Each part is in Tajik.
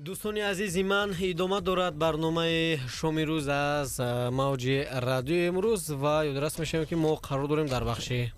Дӯстони азизи ман, идома дорад барномаи шоми рӯз аз мавҷи радиои имрӯз ва ёдрас мешавем, ки мо қарор дорем дар бахши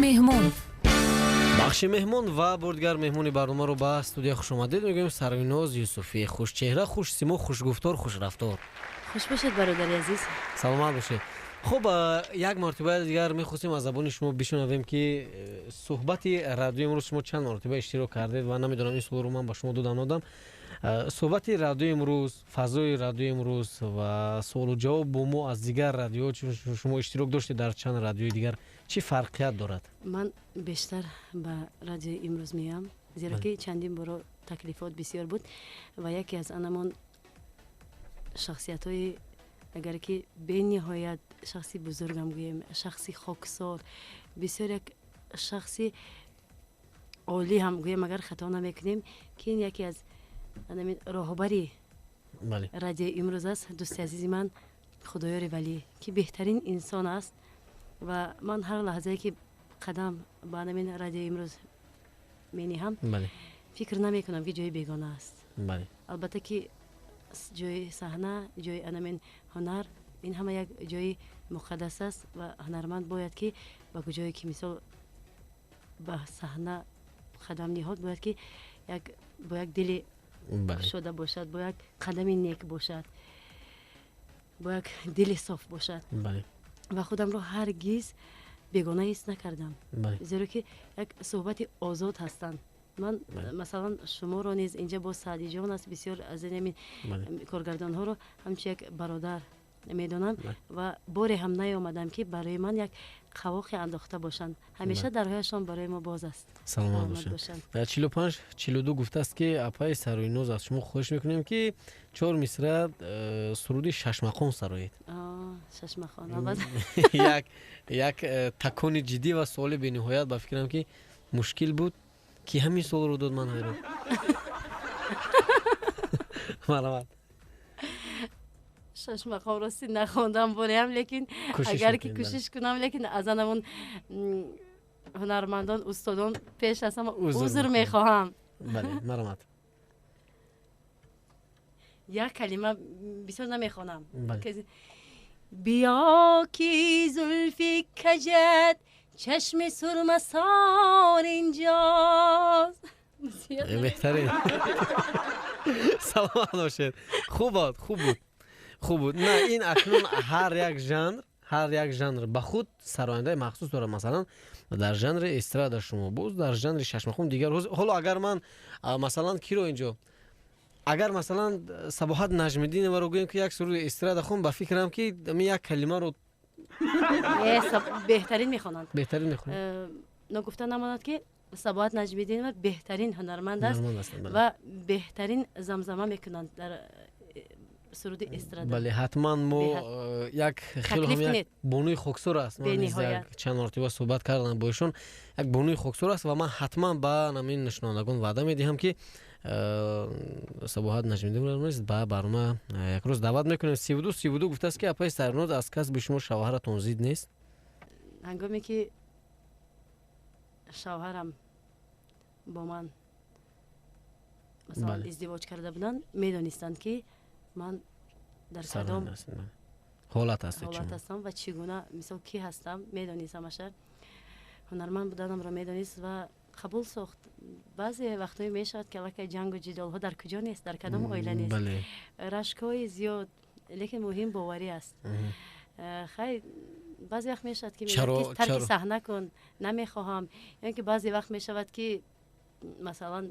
меҳмон. Бахши меҳмон ва бори дигар меҳмони барномаро ба студия хушомадед мегӯем. Сарвиноз Юсуфӣ, хушчеҳра, хушсимо, хушгуфтор, хушрафтор. Хуш бошед, бародари азиз. Саломат бошед. Хуб, як маротиба дигар мехостем аз забони шумо бишунавем, ки суҳбати радиои имрӯз шумо чанд маротиба иштирок кардед ва намедонам, ин суолро ман ба шумо додам, надодам. Суҳбати радиои имрӯз, фазои радиои имрӯз ва суолу ҷавоб бо мо аз дигар радиоҳо, чун шумо иштирок доштед дар чанд радиои дигар, чӣ фарқият дорад? Ман бештар ба радиои имрӯз меоям, зеро ки чандин боро таклифот бисёр буд ва яке аз анамон шахсиятҳои, агар ки бениҳоят шахси бузургам гӯем, шахси хоксор, бисёр як шахси олӣ ҳам гӯем, агар хато намекунем, ки ин яке аз анамин роҳбари радиои имрӯз аст, дӯсти азизи ман Худоёри Валӣ, ки беҳтарин инсон аст. Ва ман ҳар лаҳзае ки қадам ба анамин радиои имрӯз мениҳам, фикр намекунам, ки ҷои бегона аст. Албатта ки ҷои саҳна, ҷои анамин ҳунар, ин ҳама як ҷои муқаддас аст ва ҳунарманд бояд ки ба куҷое ки, мисол, ба саҳна қадам ниҳод, бояд ки як бо як дили кушода бошад, бо як қадами нек бошад, бо як дили соф бошад. Ва худамро ҳаргиз бегона ҳис накардам, зеро ки як суҳбати озод ҳастанд. Ман, масалан, шуморо низ инҷа бо Саъдиҷон аст, бисёр аз ин коргардонҳоро ҳамчун як бародар медонам ва боре ҳам наёмадам, ки барои ман як қавоқе андохта бошанд. Ҳамеша дарҳояшон барои мо боз аст. Саломат бошанд. 45 42 гуфтааст, ки апаи Сарвиноз, аз шумо хоҳиш мекунем, ки чор мисра суруди Шашмақом сароед. Шашмақом? Як такони ҷиддӣ ва суоли бениҳоят, ба фикрам, ки мушкил буд. Ки ҳамин суолро дод, ман ҳайрон. Марҳамат. Шашмақом рости нахондам бореам, лекин агар ки кӯшиш кунам, лекин аз анамон ҳунармандон, устодон пеш аз ҳама узр мехоҳам. Бале, марҳамат. Як калима, бисёр намехонам. Биё, ки зулфи каҷат чашми сурмасор инҷост. Беҳтарин, саломат бошед. Хуб буд, хуб буд, хуб буд. На, ин акнун ҳар як жанр, ҳар як жанр ба худ сарояндаи махсус дорад. Масалан, дар жанри эстрада шумо, боз дар жанри шашмақом дигар. Ҳоло агар ман, масалан, киро инҷо, агар, масалан, Сабоҳат Наҷмиддиноваро гӯем, ки як суруди эстрада хон, ба фикрам, ки як калимаро Беҳтарин мехонанд. Беҳтарин мехонанд. Ногуфта намонад, ки Сабоҳат Наҷмиддинова беҳтарин ҳунарманд аст ва беҳтарин замзама мекунанд дар суруди эстрада. Бале, ҳатман мо як хеле бонуи хоксор аст. Чанд маротиба суҳбат кардам бо ишон. Як бонуи хоксор аст ва ман ҳатман ба намин шунавандагон ваъда медиҳам, ки Сабоҳат Наҷмиддинова ба барнома як рӯз даъват мекунем. 3232 гуфтааст, ки апаи Сарвиноз, аз касби шумо шавҳаратон зид нест? Ҳангоме ки шавҳарам бо ман, масалан, издивоҷ карда буданд, медонистанд, ки ман дар кадом ҳолат ҳастед. Ҳолат ҳастам ва чӣ гуна, мисол, кӣ ҳастам, медонист ҳамаша. Ҳунарманд буданамро медонист ва қабул сохт. Баъзе вақтҳое мешавад, ки аллакай ҷангу ҷидолҳо дар куҷо нест, дар кадом оила нест, рашкҳои зиёд, лекин муҳим боварӣ аст. Хай, баъзе вақт мешавад, ки тарки саҳна кун, намехоҳам, ё ки баъзе вақт мешавад, ки, масалан,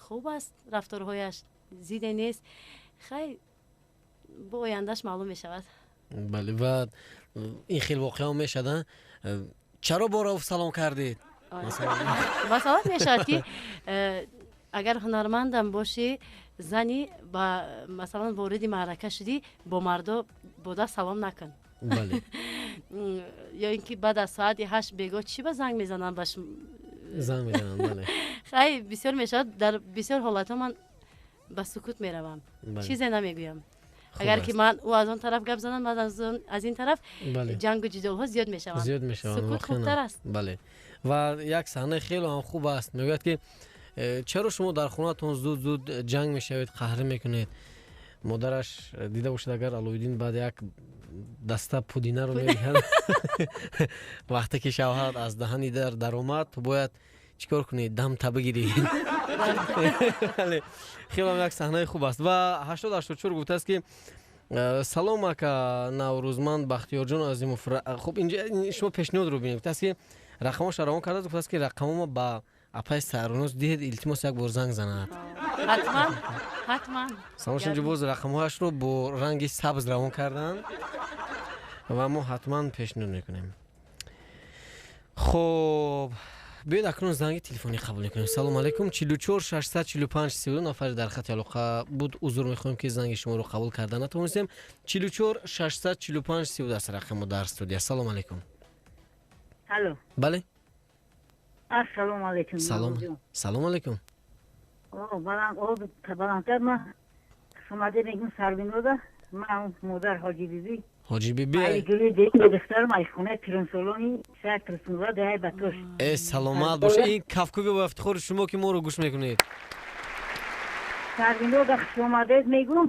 хуб аст, рафторҳояш зиде нест. Хай, бо ояндаш маълум мешавад. Бале, ва ин хел воқеао мешавад: чаро бо Рауф салом кардед? Масалан, мешавад, ки агар ҳунармандам бошӣ, зани ба, масалан, вориди маърака шудӣ, бо мардо бо даст салом накун. Ё ин ки баъд аз соати 8 бегоҳ чӣ ба занг мезананд ба Занг мезананд, бале. Хай, бисёр мешавад. Дар бисёр ҳолатҳо ман ба сукут меравам, чизе намегӯям. Агар ки ман ӯ аз он тараф гап занам, ман аз ин тараф, ҷангу ҷидолҳо зиёд мешаванд. Зиёд мешаванд. Сукут хубтар аст. Бале, ва як саҳнаи хеле ҳам хуб аст. Мегӯяд, ки Чаро шумо дар хонаатон зуд зуд ҷанг мешавед, қаҳрӣ мекунед? Модараш дида бошад, агар Алоиддин баъд як даста пудинаро медиҳад, вақте ки шавҳарат аз даҳани дар даромад, ту бояд чӣ кор кунӣ? Дамта бигирӣ. Хелам як саҳнаи хуб аст. Ва 884 гуфтааст, ки салом, ака Наврӯзманд, Бахтиёрҷон Азимов. Хуб, инҷа шумо пешниҳодро бинед. Гуфтааст, ки рақамоша равон кардааст, гуфтааст, ки рақамома ба апаи Сарвиноз диҳед, илтимос, як бор занг занад. Ҳатман, ҳатман. Салом, инҷо боз рақамҳояшро бо ранги сабз равон карданд ва мо ҳатман пешниҳод мекунем. Хуб, биёед, акнун занги телефонӣ қабул мекунем. Салому алайкум. 44 645 32 нафари дар хати алоқа буд. Узр мехоҳем, ки занги шуморо қабул карда натавонистем. 44 645 32 аст рақами мо дар студия. Салому алайкум. Алло. Бале. Ассалому алайкум. Салом, салому алайкум. Баландтар ма хушомадед мегӯм Сарвинода. Ман модар Ҳоҷибибӣ. Ҳоҷибибӣ. Духтарам аз хонаи пиронсолони шаҳри Турсунзода, деҳаи Батош. Э, саломат бошед. Ин кафкӯби бо ифтихори шумо, ки моро гӯш мекунед. Сарвинода хушомадед мегӯм,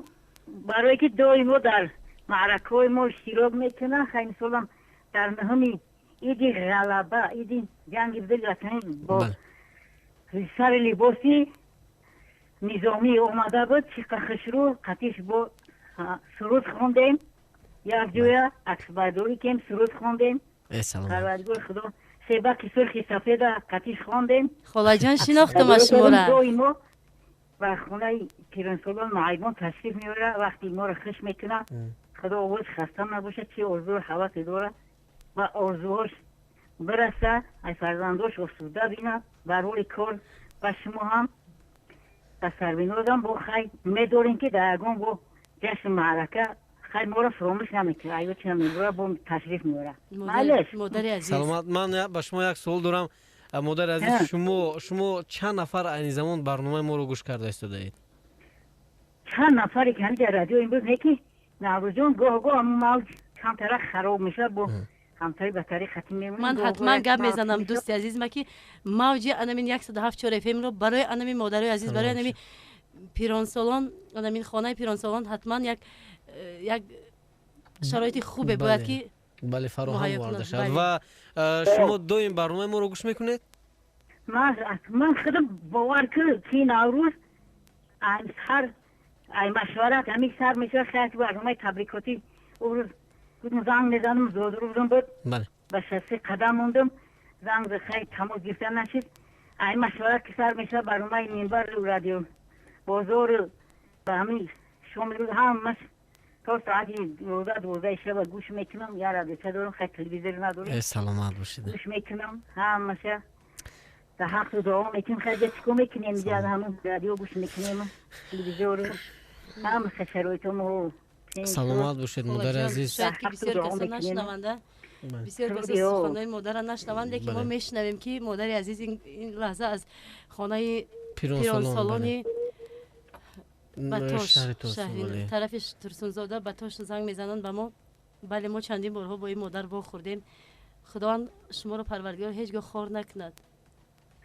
барое ки доимо дар маъракаҳои мо иштирок мекунад. Хай, мисолам, дар нуҳуми иди Ғалаба, иди ҷанги Бузурги Ватанӣ, бо сари либоси низомӣ омада буд. Чӣ қа хушрӯ қатиш бо суруд хондем, якҷоя аксбардорӣ кем, суруд хондем. Парвардигори Худо, себаки сурхи сафеда қатиш хондем. Холаҷон, шинохтам аз шумора. Доимо ба хонаи пиронсолон, маайбон ташриф меорад, вақти моро хуш мекунад. Худо овоз хаста набошад, чи орзую ҳавасе дорад, ба орзуҳош бираса, аз фарзандош осуда бинад. Бар рӯи кор ба шумо ҳам, ба Сарвинозам бо хай медорем, ки дар ягон бо ҷашн, маърака хай моро фуромӯш намекунад, аё чи намебура, бо ташриф меорад. Модари азиз. Саломат. Ман ба шумо як суол дорам, модари азиз. Шумо чанд нафар айни замон барномаи моро гӯш карда истодаед? Чанд нафаре ки ҳамиҷа радио имрӯз не, ки Наврӯзҷон, гоҳ гоҳ ҳамун мавҷ камтара хароб мешавад, бо ҳамтари ба тариқ хатм мемонем. Ман ҳатман гап мезанам, дӯсти азиз ма, ки мавҷи анамин 107,4 фмро барои анамин модарои азиз, барои анамин пиронсолон, анамин хонаи пиронсолон ҳатман як шароити хубе бояд ки бале, фароҳам оварда шавад. Ва шумо доим барномаи моро гӯш мекунед? Ман худам, бовар кун, ки Наврӯз ҳар ай машварат ҳамин сар мешавад, хайр, барномаи табрикотӣ рӯз занг мезанам. Зодрӯзам буд, ба шасти қадам мондам, занг хай тамос гирифта нашид. Ай машварат ки сар мешавад, барномаи Минбару Радио Бозору ба ҳамин шоми рӯз ҳамаш то соати 11, 12 шаба гӯш мекунам. Я радиоча дорам, хай, телевизор надорам. Саломат бошед. Гӯш мекунам ҳамаша, дар ҳақту дуо мекунем. Хай, чикор мекунем, ҳамун радио гӯш мекунем, телевизору ҳамаша шароитомо. Саломат бошед, модари азиз. Шояд ки бисёр касо нашунаванда, бисёр касо суханои модарро нашунаванд, лекин мо мешунавем, ки модари азиз ин лаҳза аз хонаи пиронсолони Батош, тарафи Турсунзода, Батош занг мезананд ба мо. Бале, мо чандин борҳо бо ин модар вохӯрдем. Худованд шуморо, Парвардигор, ҳеҷ гоҳ хор накунад,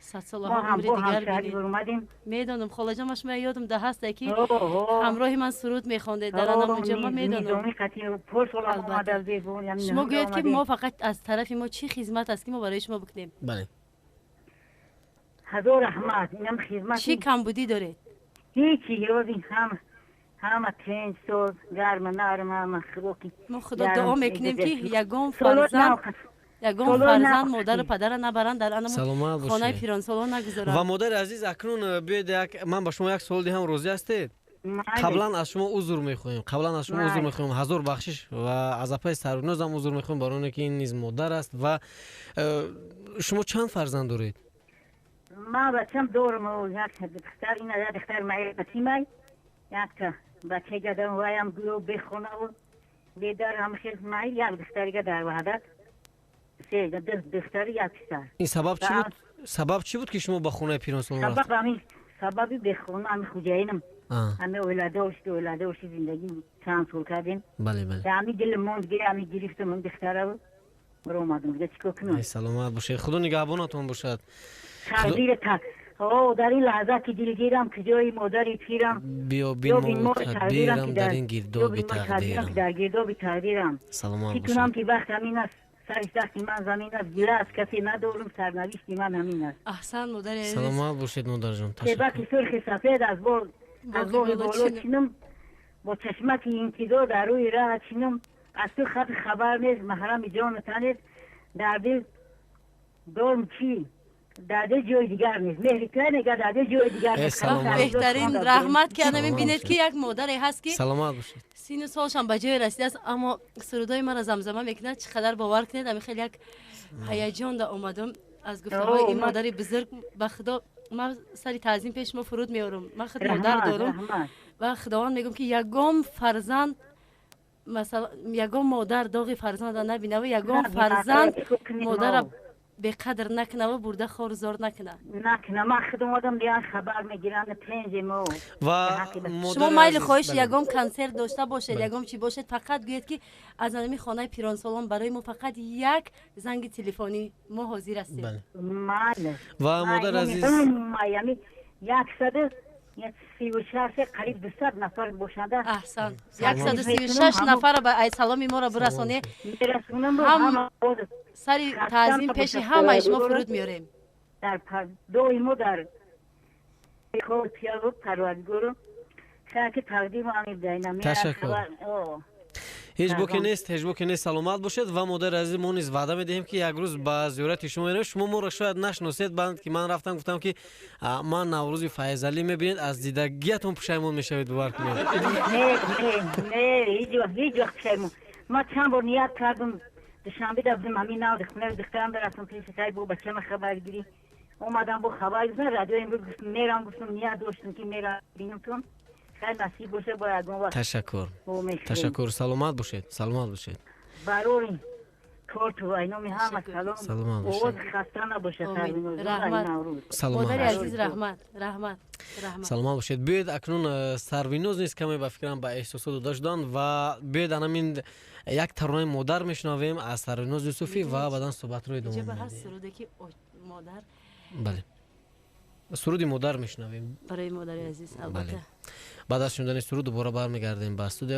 садсолаҳо умри дигар бинед. Медонам, холаҷон, ма шумо ёдам да ҳасте, ки ҳамроҳи ман суруд мехондед дар анамунҷо. Ма медонам. Шумо гӯед, ки мо фақат аз тарафи мо чӣ хизмат аст, ки мо барои шумо бикунем? Бале. Ҳазор раҳмат, инам хизмат. Чӣ камбудӣ доред? Ҳечи, ёди ҳам ҳама тинҷ, соз, гарма, нарм, ҳама худо. Мо худо дуо мекунем, ки ягон фарзанд, ягон фарзанд модару падара набаранд, дар анам хонаи пиронсолон нагузоранд. Ва модари азиз, акнун биёед, як ман ба шумо як суол диҳам, розӣ ҳастед? Қаблан аз шумо узр мехоҳем, қаблан аз шумо узр мехоҳем, ҳазор бахшиш, ва аз апаи Сарвинозам узр мехоҳем, барои оне ки ин низ модар аст. Ва шумо чанд фарзанд доред? Ман бачам дорам, як духтар, ина як духтар маятимай, якта бача гадам, ваям гӯё бехонаву бедар, ҳамхел май, як духтарига дар Ваҳдат, се духтари, як писар. Ин сабаб чӣ буд? Сабаб чӣ буд, ки шумо ба хонаи пиронсолон рафтед? Сабаб ҳамин, сабаби бехона ҳами хуҷаинам, ҳами оиладор шуд, оиладор шуд, зиндагӣ чанд сол кардем. Бале, бале. Ҳами дилам монд, гир ҳами гирифтам он духтараву омадам, дига чӣ кор кунам? Саломат бошед, Худо нигаҳбонатон бошад. Тақдири Дар ин лаҳза ки дилгирам, куҷои модари пирам? Биё бин мо тадбирам, дар ин гирдоби тақдирам, дар гирдоби тақдирам. Саломат чӣ кунам, ки бахт ҳамин аст, сари сахти ман замин аст, гила аз касе надорам, сарнавишти ман ҳамин аст. Аҳсан, модари азиз. Саломат бошед, модарҷон. Себаки сурхи сафед аз боғи боло чинам, бо чашмаки интизор дар рӯи раҳ чинам. Аз ту хати хабар нест, маҳрами ҷону тан нест, дар дил дорм чӣ, дар дил ҷои дигар нест, меҳри ту нега, дар дил ҷои дигар нест. Беҳтарин, раҳмат, ки ана мебинед, ки як модаре ҳаст, ки Саломат бошед. сину солшам ба ҷое расидааст, аммо сурудҳои маро замзама мекунад. Чӣ қадар, бовар кунед, ами хеле як ҳаяҷон да омадам аз гуфтаҳои ин модари бузург. Ба Худо, ман сари таъзим пеш шумо фуруд меорам. Ман худ модар дорам ва Худованд мегӯм, ки ягон фарзанд, масалан, ягон модар доғи фарзанда набинава, ягон фарзанд модара беқадр накунава, бурда хору зор накуна. Накуна. Ман худ омадам, диан хабар мегиранд пенҷи мо. Ва шумо майли хоҳиш, ягон консерт дошта бошед, ягон чӣ бошед, фақат гӯед, ки аз анами хонаи пиронсолон барои мо фақат як занги телефонӣ, мо ҳозир ҳастем. Ва модар азиз, 136, қариб 200 нафар бошанда. Аҳсан, 136 нафара ба саломи моро бирасоне. Сари таъзим пеши ҳамаи шумо фуруд меорем. Дар доимо дар Парвардигору ки тақдиму. Ташаккур, ҳеҷ боке нест, ҳеҷ боке нест, саломат бошед. Ва модари азиз, мо низ ваъда медиҳем, ки як рӯз ба зиёрати шумо меравем. Шумо моро шояд нашиносед. Баъд ки ман рафтам, гуфтам, ки ман Наврӯзи Файзалӣ, мебинед, аз дидагиятон пушаймон мешавед, бовар кунед. Не, ҳеҷ вақт пушаймон. Ман чанд бор ният кардам, Душанбе да будем, ҳамин нав хонаи духтарам рафтам пеши сай, бо бачама хабаргирӣ омадам, бо хабар гуфтам, радио имрӯз гуфтам мерам, гуфтам, ният доштам, ки мерам бинамтон. Хай, насиб боша, бо ягон вақт. Ташаккур, ташаккур, саломат бошед, саломат бошед. Барори корту айноми ҳама салом. Саломат бошед. Овоз хаста набошад. Раҳмат, модари азиз, раҳмат, раҳмат, раҳмат. Саломат бошед. Биёед, акнун Сарвиноз низ каме, ба фикрам, ба эҳсосот дода шуданд ва биёед, анамин як таронаи модар мешунавем аз Сарвиноз Юсуфӣ ва баъдан суҳбатро идома медиҳем. Бале, суруди модар мешунавем. Барои модари азиз, албатта. Баъд аз шунидани суруд дубора бармегардем ба студия.